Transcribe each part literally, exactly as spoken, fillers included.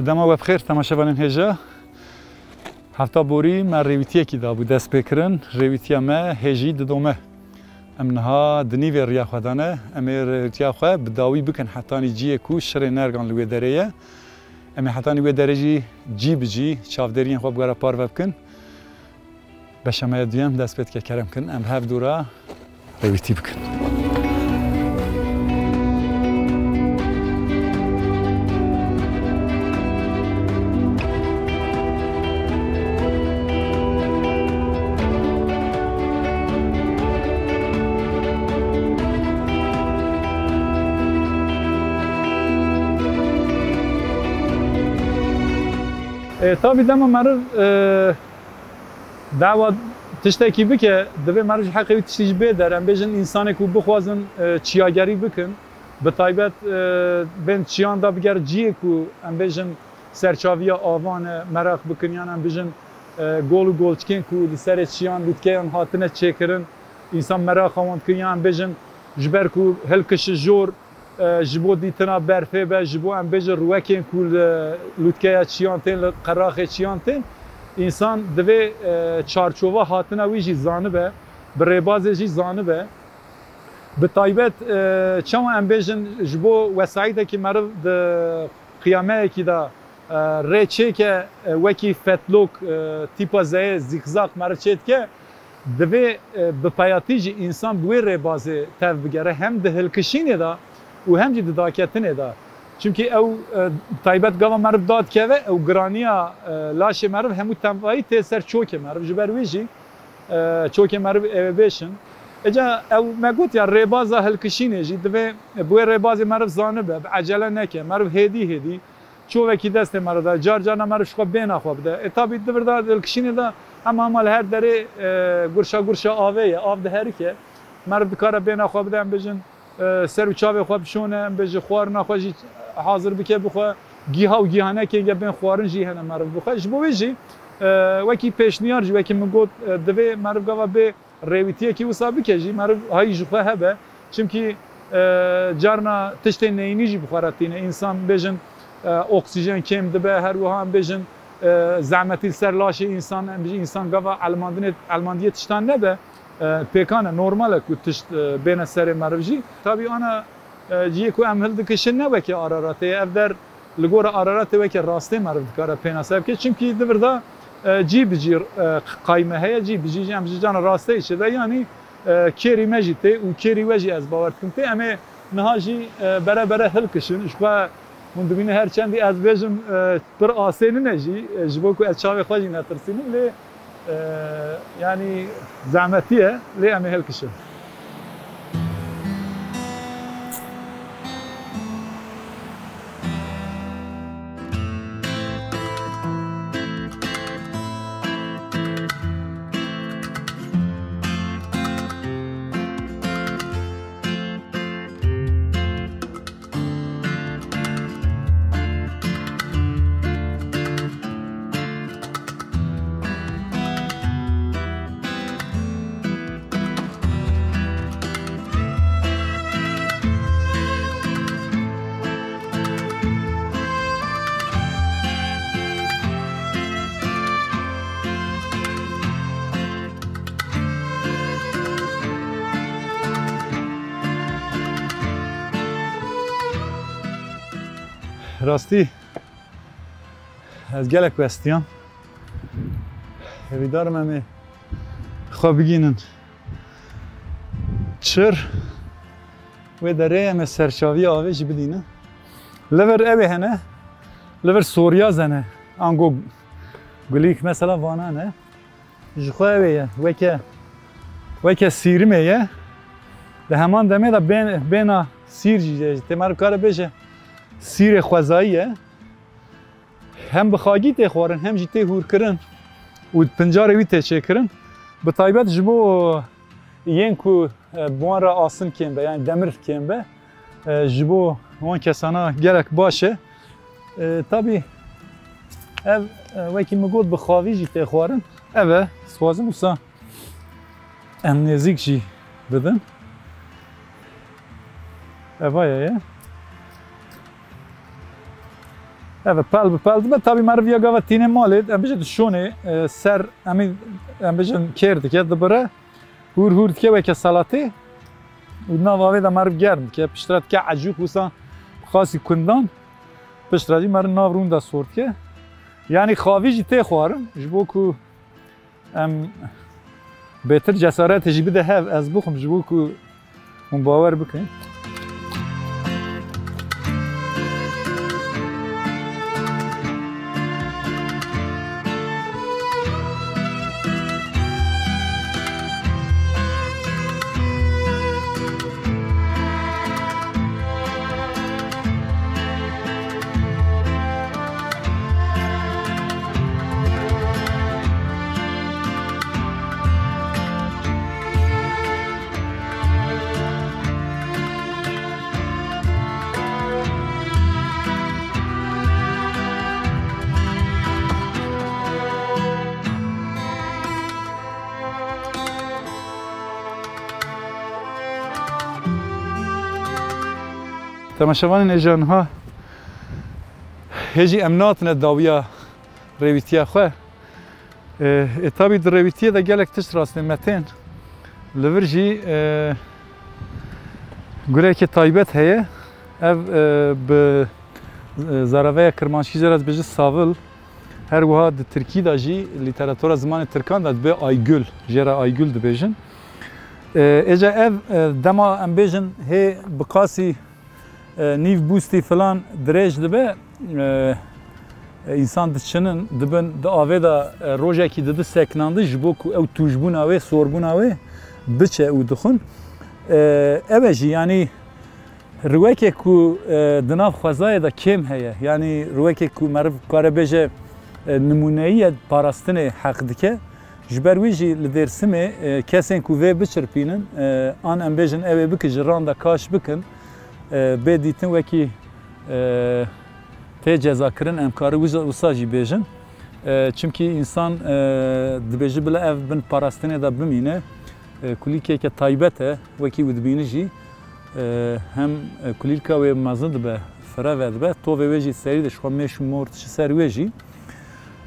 Dema we bi xêr, temaşevanên hêja. Hefta borî me rêwîtiyekî dabû destpêkirin. Rêwîtiya me hêjî didome. Em niha di nîvê riya xwe de ne. Em ê rêwîtiya xwe bi dawî bikin hetanî ciyê ku şirê nergan li wê derê ye. Em ê hetanî wê derê jî cî bi cî çavdêriyên xwe bi we re parve bikin. Beşa me ya duyem dest pê dike, kerem kin. Em bi hev dû re rêwîtî bikin. E, tabî dema meriv, e, dawa tiştekî bike, divê meriv ji heqê wî tiştî jî bê der. Em bêjin, însanê ku bixwazin, e, çiyagerî bikin, bi taybet, e, bên çiyan de biger ciyê ku em bêjin serçaviya avan e, meraq bikin, yan em bêjin, e, gol û golçikên ku li serê çiyan, lûtkeyan hatine çêkirin, însan meraqa wan dikin, yan em bêjin ji ber ku hilkişi jor, e, ji bo dîtina berfê be, ji bo em bêjin rûwekên ku li lûtkeya çiyan tên, li qeraxê çiyan tên, însan divê, e, çarçova hatina wî jî zanibe, bi rêbazê jî zanibe. Bi taybet, e, çawa em bêjin ji bo wesayîtekî meriv di qiyameyekî de, e, rê çêke, e, wekî fetlok, e, tîpa zeyê, zîxzaq meriv çêdike, divê, e, bi peyatî jî însan bi wê rêbazê tev bigere, hem di hilkişînê de û hem jî di daketinê de. Çimkî ew, e, taybet gava meriv dadikeve, ew giraniya, e, laşê meriv hemû tevayî tê ser çokê meriv. Ji ber wî jî, e, çokê meriv ê bêşin. Îca ew me got ya rêbaza hilkişînê jî divê, e, bi wê rêbazê meriv zanibe, bi ecele neke, meriv hêdî hêdî çovekî destê meriv de, car carna meriv ji xwe bêhna xwe bide. E, tabî di vir de hilkişînê de hema hema li her derê, e, gurşa gurşa avê ye, av diherike. Meriv dikare bêhna xwe bide, em bêjin, e, ser û çavê xwe bişone, em bêjin xwarina xwe jî hazir bike bixwe. Gîha û gîhanekê ge bên xwarin jî hene meriv bixwe. Ji bo wê jî, e, wekî pêşniyar jî, wekî min got, e, divê meriv gava bê rêwîtiyekî wisa bike jî, meriv hayî ji xwe hebe. Çimkî, e, carna tiştên neyînî jî bi xwe re tîne. Însan bêjin, e, oksîjen kêm dibe, her wiha em bêjin, e, zehmetî li ser laşê însan, em bêjin însan gava elmandinê, elmandiyê tiştan nebe, e, pêkan e, normal e ku tişt, e, bêne serê meriv jî. Tabî ana, e, ciyê ku em hildikişin ne wekî Araratê ye. Ev der li gora Araratê weke rastê meriv dikare pênase bike. Çimkî di vir de, e, cî bi cî, e, qayme heye, cî bi cî jî em ji cana rasteyê çêde, yanî, e, kêrî me jî tê û kêrî we jî ez bawer dikim tê. Em ê niha jî, e, bere bere hilkişin. Ji xwe hûn dibînin her çendî ez bêjim, e, pir asê nine jî, e, ji bo ku ez çavê xwe jî netirsînim. Lê, e, yanî zehmetî ye, lê em ê hilkişin. Rastî, ez gelek westiyam. Hêvîdar im em ê xwe bigînin çir. Wê derê em ê serçaviya avê jî bidînin. Li vir ew ê hene, li vir soryaz hene. Ango gulîk mesela vana ne. Ji xwe ew ê ye. Weke, weke sîrimê ye. Di heman demê de bên-, bêhna sîr jî ye. Tê meriv kare bêje sîrê xwezayî ye. Hem bi xagî tê xwarin, hem jî tê hûrkirin û pincarê wî tê çêkirin. Bi taybet ji bo yên ku, e, bi wan re asin kêm be, yani demir kêm be, e, ji bo wan kesana gelek baş e. E, tabî ev, e, wekî min got, bi xavî jî tê xwarin. Ev e, dixwazim wisa em nêzîk jî bibin. Ev aya ye. Ev e, pel bi pel dibe. Tabî meriv ya gava tîne malê, em bêjin di şonê, e, ser, em ê, em bêjin kêr dike, dibire. Hûr hûr dike weke salatê û di nav avê de meriv germ dike. Piştre dike ecûk, wisa bi qasî kundan. Piştre jî meriv nav rûn de sor dike. Yanî xavî jî tê xwarin, ji bo ku em bêtir cesaretê jî bide hev, ez bixwim ji bo ku hûn bawer bikin. Temaşevanên hêja niha hê jî em nehatine dawiya rêwîtiya xwe. E, e, tabî di rêwîtiyê de gelek tişt rastê me tên. Li vir jî, e, gulekê taybet heye. Ev, e, bi, e, zaraveya kirmanckî jê re dibêje savil. Her wiha di tirkî de jî, lîteratura zimanê tirkan de dibê aygul. Jê re aygul dibêjin. E, êca ev, e, dema em bêjin hê bi qasî e, nîv bûstî filan dirêj dibe, e, e, însan diçinin, dibin, di avê de, e, rojekî didi sekinandin, ji bo ku ew tûjbûna wê, sorbûna wê biçe û dixwin. E, ev e jî, yanî riwekê ku, e, di nav xwezayê de kêm heye, yanî riwekê ku meriv kare bêje, e, nimûneyî ye, parastinê heq dike. Ji ber wî jî li Dêrsimê, e, kesên ku vê biçirpînin, e, an em bêjin ew ê bikin, ji ran de kaş bikin, e, bê dîtin wekî, e, tê cezakirin, em kari wisa, wisa jî bêjin. E, çimkî însan, e, dibêje bila ev bin parastinê de bimîne. E, kulîlkeke taybet e, wekî we dibînî jî, e, hem, e, kulîlka wê mezin dibe, fire vedibe, tovê wê jî serî de ji xwe mêş û mor diçe ser wê jî.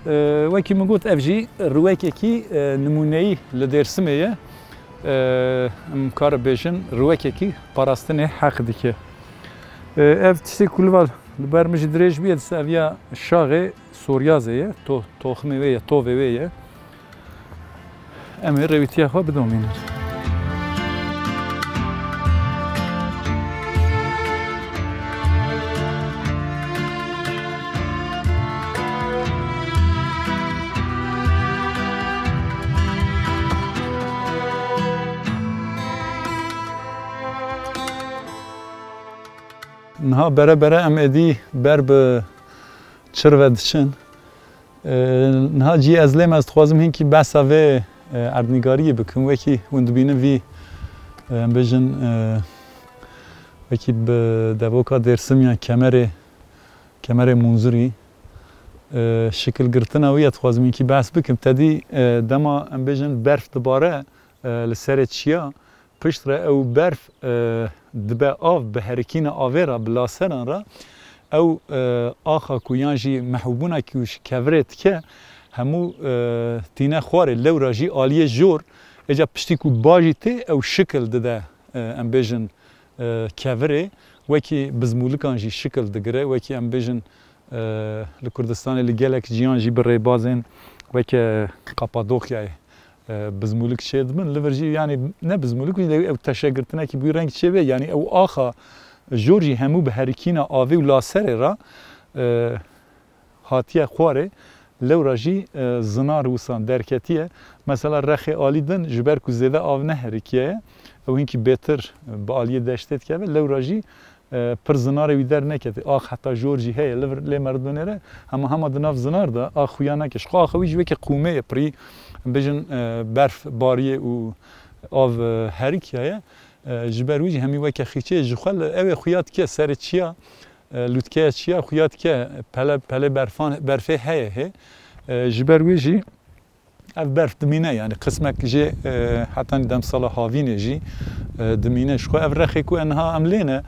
E, wekî min got, ev jî riwekekî, e, nimûneyî li Dêrsimê ye. E, em kare bêjin, riwekekî parastinê heq dike. E, ev tiştê ku li va li ber min jî dirêj bûye, dise ev ya şaxê soryazê ye, to-, toximê wê ye, tovê wê ye. Em ê rêwîtiya xwe bidomînin. Niha bere bere em êdî ber bi çir ve diçin. E, niha cî ez lêm ez dixwazim hinkî behsa vê, e, erdnîgariyê bikim. Wekî hûn dibînin vî, e, em bêjin, e, wekî bi devoka Dêrsim ya kemerê, kemerê Munzurî, e, şikilgirtina wî ya dixwazim hinkî behs bikim. Tedî, e, dema em bêjin berf dibare, e, li serê çiya, piştre ew berf, e, dibe av, bi herikîna avê re, bi laseran re, ew, e, axa ku yan jî mehwbûna ku ji kevirê dike, hemû, e, tîne xwarê, lewra jî aliyê jor, êca piştî ku bajî tê, ew şikil dide, e, em bêjin, e, kevirê. wekî bizmûlikan jî şikil digire, wekî em bêjin, e, li Kurdistanê li gelek ciyan jî bi rêbazên weke Kapadokyayê, e, bizmûlik çêdibin. Li vir jî, yanî ne bizmûlik, lê ew teşegirtinekî bi wî reng çêbe, yanî ew axa jor jî hemû bi herikîna avê û laserê re, e, hatiye xwarê, lewra jî, e, zinar wisa derketiye. Mesela rexê alî din, ji ber ku zêde av neherikiye, ew hinkî bêtir bi aliyê deştê dikeve, lewra jî, e, pir zinarê wî dernekete. Ax heta jor jî heye, li vir lê merdonê re, hema hema di nav zinar de ax xuya nake. Ji xwe axa wî jî weke qûmê ye, pirî, bêjin, e, berf bariye û av, e, herikiyaye. E, ji ber wî jî hemî weke xîçê ji xwe li ew ê xuya dike serê çiya, e, lûtkeya çiya xuya dike, pele, pelê berfan, berfê heye hê. E, ji ber wê jî ev berf dimîne, yanî qismek jê, e, hetanî demsala havînê jî, e, dimîne. Ji xwe ev rexê ku niha em lê ne,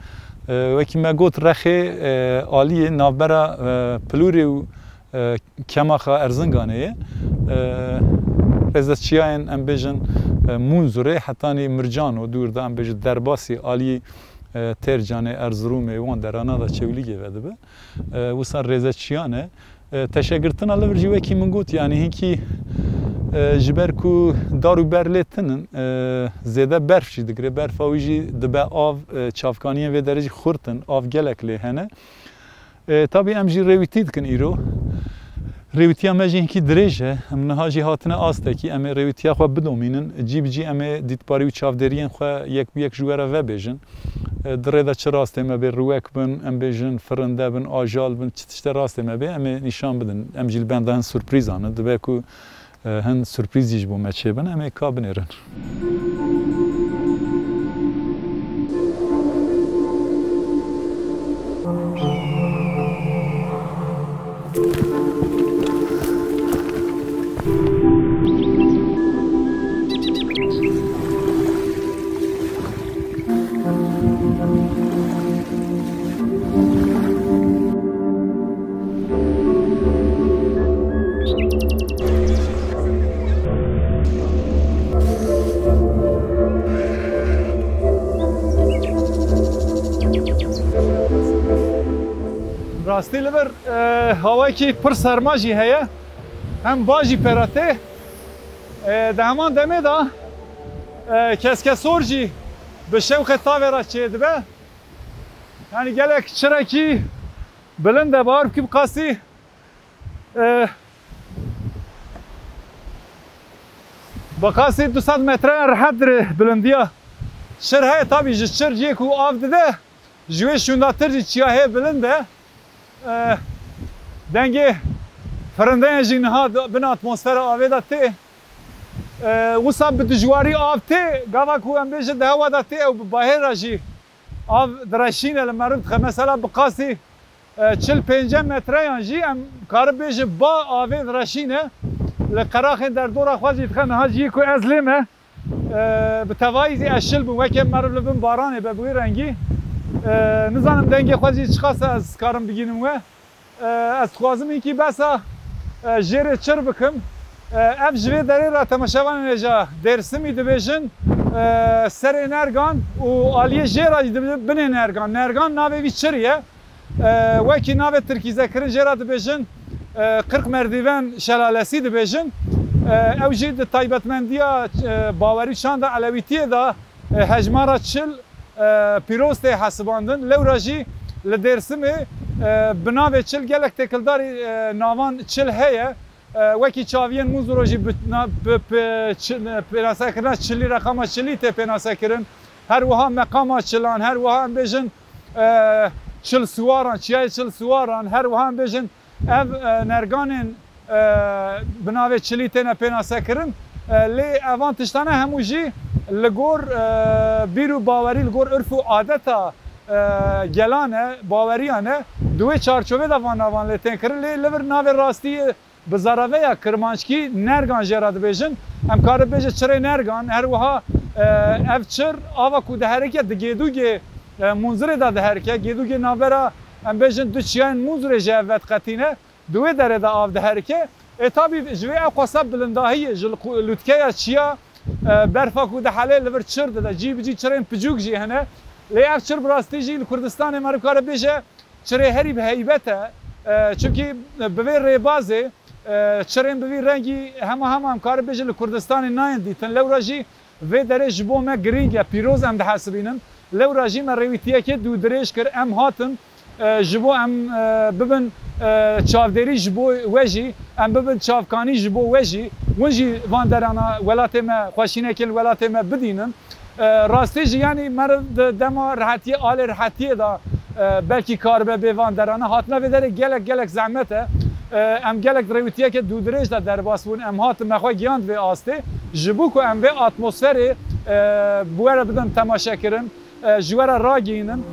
e, wekî me got rexê, e, aliyê navbera, e, Pilûrê û, e, Kemaxa Erzinganê ye. E, rêzeçiyayên, em bêjin, e, Munzurê hetanî Mircano dûr de, em bêjin derbasî alî, e, Têrcanê, Erzirûmê, wan derana de Çewlîgê vedibe. E, wisa rêzeçiyan e. E, teşegirtina li vir jî wekî min got, yanî hinkî, e, ji ber ku dar û ber lê tinin, e, zêde berf jî digire. Berfa wî jî dibe av, e, çavkaniyên vê derê jî xurt in, av gelek lê hene. E, tabî em jî rêwîtî dikin îro. Rêwîtiya me jî hinkî dirêj e. Em niha jî hatine astekî. Em ê rêwîtiya xwe bidomînin. Cî bi cî em ê dîtbarî û çavdêriyên xwe yek bi yek ji we re vebêjin. E, di rê de çi rastê me bê, riwek bin, em bêjin firinde bin, ajal bin, çi tiştê rastê me bê, em ê nîşan bidin. Em jî li benda hin surprîzan in. Dibe ku, e, hin surprîz jî ji bo me çêbin, em ê ka binêrin. Rastî li vir, e, hawayekî pir serma jî heye. Hem ba jî pera tê. E, di heman demê de, e, keskesor jî bi şewqê tavê re çêdibe. Yanî gelek çirekî bilind e, bawer bikî bi qasî, e, bi qasî du sed metreyan rehet dire bilindiya çir heye. Tabî ji çir cihê ku av dide, ji wê şûndatir jî çiya hê bilind e. E, dengê firindeyan jî niha di bin atmosfera avê de tê. E, wisa bi dijwarî av tê, gava ku em bêjin di hewa de tê, ew bi bahê re jî av direşîne, li meriv dixe. Mesela bi qasî, e, çil pêncî metreyan jî em karin bêjin ba avê direşîne. Li qeraxên derdora xwe jî dixe, niha cihê ku ez lê me, e, bi tevayî zî ez şil bûm, weke meriv li bin baranê be bi wî rengî. E, nizanim dengê xwe jî çiqas e ez karim bigînim we. E, ez dixwazim hinkî behsa, e, jêrê çir bikim. E, ev ji vê derê re temaşevanên hêja Dêrsimî dibêjin, e, serê Nergan û aliyê jê re jî dibêjin binê Nergan. Nergan navê vî çirî ye. E, wekî navê tirkîzekirin jê re dibêjin, e, Qirq Merdîven Şelalesî dibêjin. E, ew jî di taybetmendiya, e, bawerî çanda Elewîtiyê de, e, hejmara çil, e, pîroz tê hesibandin. Lewra jî li Dêrsimê, e, bi navê çil gelek têkildarî, e, navan çil heye. E, wekî çaviyên Munzuro jî bi na-, bi, bi çi-, pênasekirina çilî, reqama çilî tê pênasekirin. Her wiha meqama çilan, her wiha em bêjin, e, çil siwaran, çiyayê çil siwaran, her wiha em bêjin ev, e, nerganên, e, bi navê çilî têne pênasekirin. E, lê evan tiştane hemû jî li gor, e, bîr û bawerî, li gor urf û adeta, e, gelan e, baweriyan e. Di wê çarçovê de van navan lê tên kirin. Lê li vir navê rastî bi zaraveya kirmanckî Nergan jê re dibêjin. Em karin bêjin çirê Nergan. Her wiha, e, ev çir ava ku diherike di gêdûgê, e, Munzirê de diherike. Gêdûgê navbera, em bêjin, du çiyayên Munzirê ji hev vediqetîne. Di wê derê de av diherike. Ê tabî ji vê ew qasa bilindahiyê ji li qu-, lûtkeya çiya, e, berfa ku dihelê li vir çir dide. Cî bi cî çirên picûk jî hene. Lê ev çir bi rastî jî li Kurdistanê meriv kare bêje çirê herî bi heybet e. E, çimkî bi vê rêbazê, e, çirên bi vî rengî hema hema em kare bêje li Kurdistanê nayên dîtin. Lewra jî vê derê ji bo me girîng e, pîroz em dihesibînin. Lewra jî me rêwîtiyekê dûdirêj kir. Em hatin, e, ji bo em, e, bibin, e, çavdêrî ji bo we jî, em bibin çavkanî ji bo we jî, hûn jî van derana welatê me, xweşînekên li welatê me bidînin. E, rastî jî, yanî meriv di dema rehetiyê, alê rehetiyê de, e, belkî karibe bê van derana. Hatina vê derê gelek, gelek zehmet e. E, em gelek di rêwîtiyeke dûdirêj de derbas bûn. Em hatin me xwe gihand vê astê. Ji bo ku em vê atmosferê, e, bi we re bidin temaşekirin, e, ji we re ragihînin.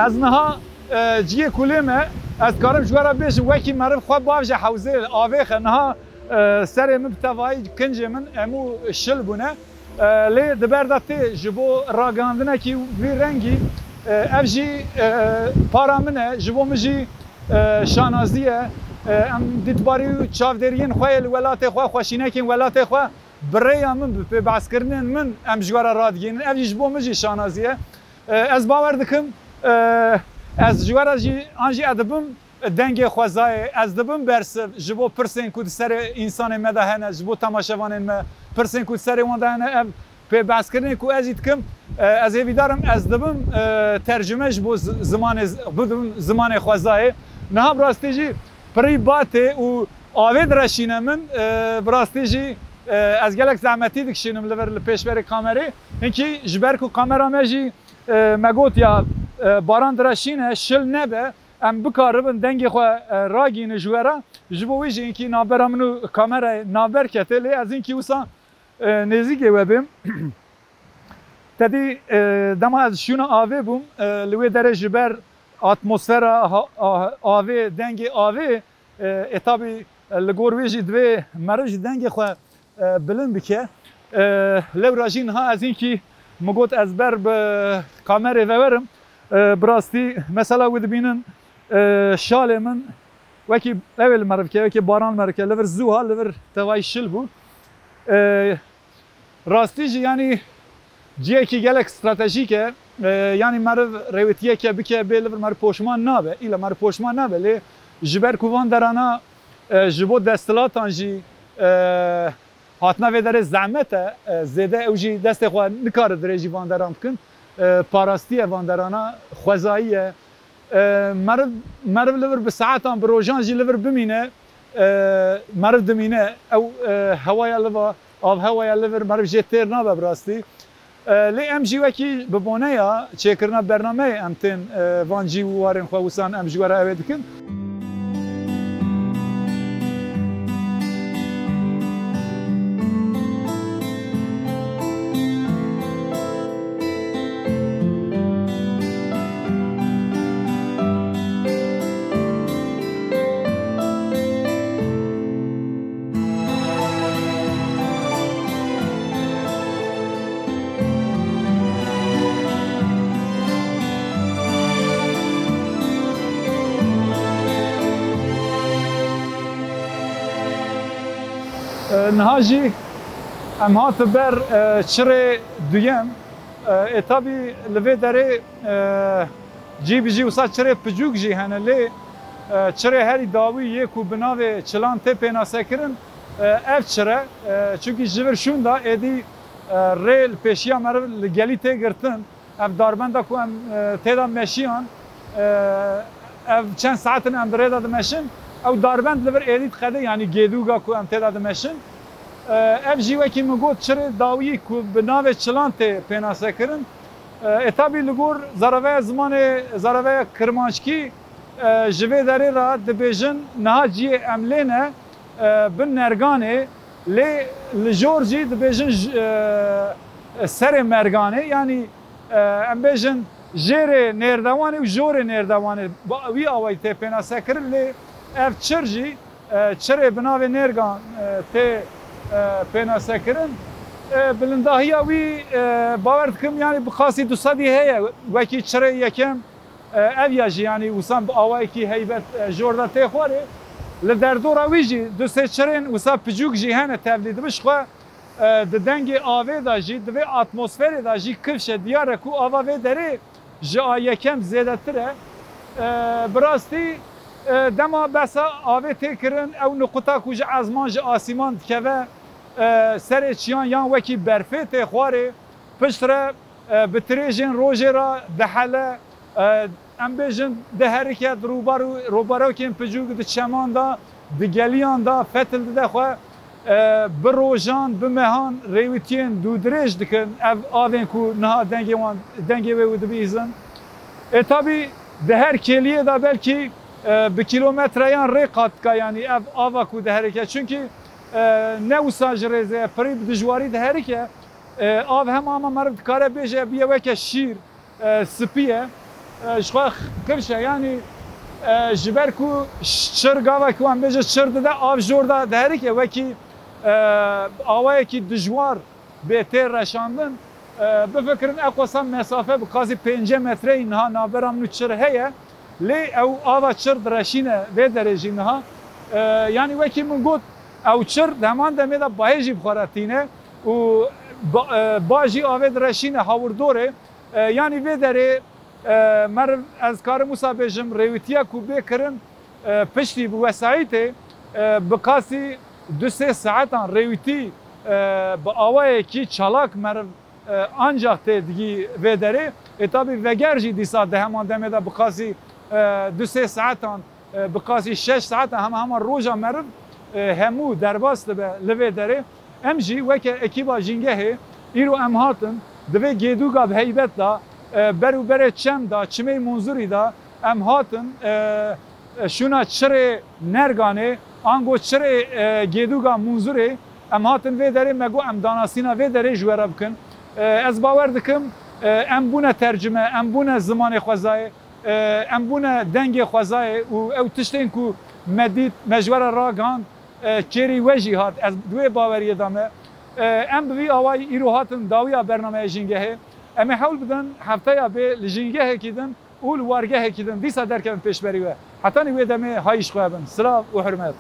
Ez niha, e, ciyê kulê me, ez dikarim ji we re bêjim, wekî meriv xwe bavêje hewzê, avêxe. Niha, e, serê min bi tevayî kincê min hemû şil bûne. E, lê di ber de tê ji bo ragihandinekî vî rengî, e, ev jî, e, para min e, ji bo min jî, e, şanazî ye. E, em dîtbarî û çavdêriyên xwe yê li welatê xwe, xweşînekên welatê xwe bi rêya min, bi pêbehskirinên min em ji we re radigihînin. Ev jî ji bo min jî şanazî ye. E, ez bawer dikim, e, ez ji we re jî, an jî ez dibim dengê xwezayê, ez dibim bersiv ji bo pirsên ku di serê însanê me de hene, ji bo temaşevanên me, pirsên ku di serê wan de hene, ev pêbehskirinê ku ez jî dikim, e, ez hêvîdar im, ez dibim, e, tercûme ji bo zi-, zimanê z-, bidibim zimanê xwezayê. Niha bi rastî jî pirî ba tê û avê direşîne min, e, bi rastî jî, e, ez gelek zehmetî dikişînim li vir, li pêşberê kamerê. Hinkî ji ber ku kamera me jî, e, me got ya, e, baran direşîne, şil nebe, em bikaribin dengê xwe, e, ragihînin ji we re. Ji bo wî jî hinkî navbera min û kamerayê navber kete, lê ez hinkî wisa, e, nêzîkê we bêm. Te dî, e, dema ez şûna avê bûm, e, li wê derê ji ber atmosfera ha-, a-, avê, dengê avê, e, ê tabî, e, li gor wê jî divê meriv jî dengê xwe, e, bilind bike. E, lewra jî niha ez hinkî min got ez ber bi kamerê vewerim. E, bi rastî mesela wê dibînin, e, şalê min wekî ew ê li meriv ke, wekî baran li meriv ke, li vir zû ha, li vir tevayî şil bû. E, Rastî jî, yanî cihekî gelek stratejîk e. E, yanî meriv rêwîtiyeke bike, bê li vir meriv poşman nabe. Îla meriv poşman nabe, lê ji ber ku van derana, e, ji bo desthilatan jî, e, hatina vê derê zehmet e, e, zêde ew jî destê xwe nikare dirêjî van deran bikin. E, parastiye van derana, xwezayî ye. E, meriv, meriv li vir bi saetan, bi rojan jî li vir bimîne, e, meriv dimîne. Ew, e, hewaya li va, av hewaya li vir meriv jê têr nabe bi rastî. E, lê em jî wekî bi boneya çêkirina bernameyê em tên, e, van cî û warên xwe wisan em ji we re ew ê dikin. E, niha jî em hatin ber, e, çirê duyem. E, ê tabî li vê derê, e, cî bi cî wisa çirê picûk jî hene, lê, e, çirê herî dawî yê ku bi navê Çilan tê pênasekirin, e, ev çir e. E, çimkî ji vir şûnda êdî, e, rê li pêşiya meriv li gelî tê girtin. Ev darbenda ku em, e, tê de meşiyan, e, ev çend saet in em di rê de dimeşin, ew darbend li vir êdî diqede, yanî gêdûga ku em tê de dimeşin. E, ev jî wekî min got, çirê dawiyî ku bi navê Çilan tê pênasekirin. E, ê tabî li gor zareveya zimanê, zareveya kirmanckî, e, ji vê derê re dibêjin, niha cihê em lê ne, e, bin nerganê, lê li jor jî dibêjin j-, e, serê merganê, yanî, e, em bêjin jêrê nêrdewanê û jorê nêrdewanê. Ba-, wî awayî tê pênasekirin, lê ev çir jî, e, çirê bi navê nêrgan, e, tê, e, pênasekirin. E, bilindahiya wî, e, bawer dikim, yanî bi qasî du sedî heye, wekî çirê yekem, e, ev ya jî, yanî wisa bi awayekî heybet, e, jor de tê xwarê. Li derdora wî jî du sê çirên wisa picûk jî hene tevlî dibe, ji xwe, e, di dengê avê de jî, di vê atmosferê de jî kifş e, diyar e ku ava vê derê ji a yekem zêdetir e. E, bi rastî, e, dema behsa avê tê kirin, ew nuqita ku ji ezman, ji asîman dikeve, e, serê çiyan yan wekî berfê tê xwarê, piştre, e, bi tirêjên rojê re dihele, e, em bêjin diherike di rûbar û rûbarokên picûk di çeman de, di geliyan de fetil dide xwe, e, bi rojan, bi mehan rêwîtiyên dûdirêj dikin ev avên ku niha dengê wan, dengê wê û dibihîzin. Ê tabî di her kêliyê de belkî, e, bi kîlometreyan rê qat dika, yanî ev ava ku diherike. Çunkî, e, ne wisa ji rêzê ye, pirî bi dijwarî diherike. E, av hema hema meriv dikare bêje bûye weke şîr, e, spî ye. E, ji xwe kifş e, yanî, e, ji ber ku ş-, çir gava ku em bêje çir dide, av jor de diherike, wekî, e, awayekî dijwar bê tê reşandin. E, bifikirin, eqwasa mesafe bi qasî pêncî metreyî niha navbera min û çir heye. Lê ew ava çir direşîne vê derê jî niha. E, yanî wekî min got, ew çir di heman demê de bahê jî bi xwe re tîne û ba-, e, ba jî avê direşîne hawirdorê. E, yanî vê derê, e, meriv, ez karim wisa bêjim, rêwîtiya ku bê kirin, e, piştî bi wesayîtê, e, bi qasî du sê saetan rêwîtî, e, bi awayekî çalak meriv, e, ancax tê digî vê derê. Ê tabî veger jî dîsa di heman demê de bi qasî, e, du sê saetan, e, bi qasî şeş saetan hema hema roja meriv, e, hemû derbas dibe li vê derê. Em jî weke ekîba Jîngehê îro em hatin, di vê gêdûga bi heybet de, e, ber û berê çem de, çimê Munzurî de em hatin, e, e, şûna çirê Nerganê, ango çirê, e, gêdûga Munzurê, em hatin vê derê, me got em danasîna vê derê ji we re bikin. E, ez bawer dikim, e, em bûne tercime, em bûne zimanê xwezayê, e, em bûne dengê xwezayê û ew tiştên ku me dît, me ji we re ragihand, e, kêrî we jî hat. Ez di wê baweriyê de me. E, em bi vî awayî îro hatin dawiya bernameya Jîngehê. Em ê hewl bidin hefteya bê li Jîngehekî din û li wargehekî din dîsa derkevin pêşberî we. Hetanî wê demê hayî ji xwe bin. Silav û hurmet.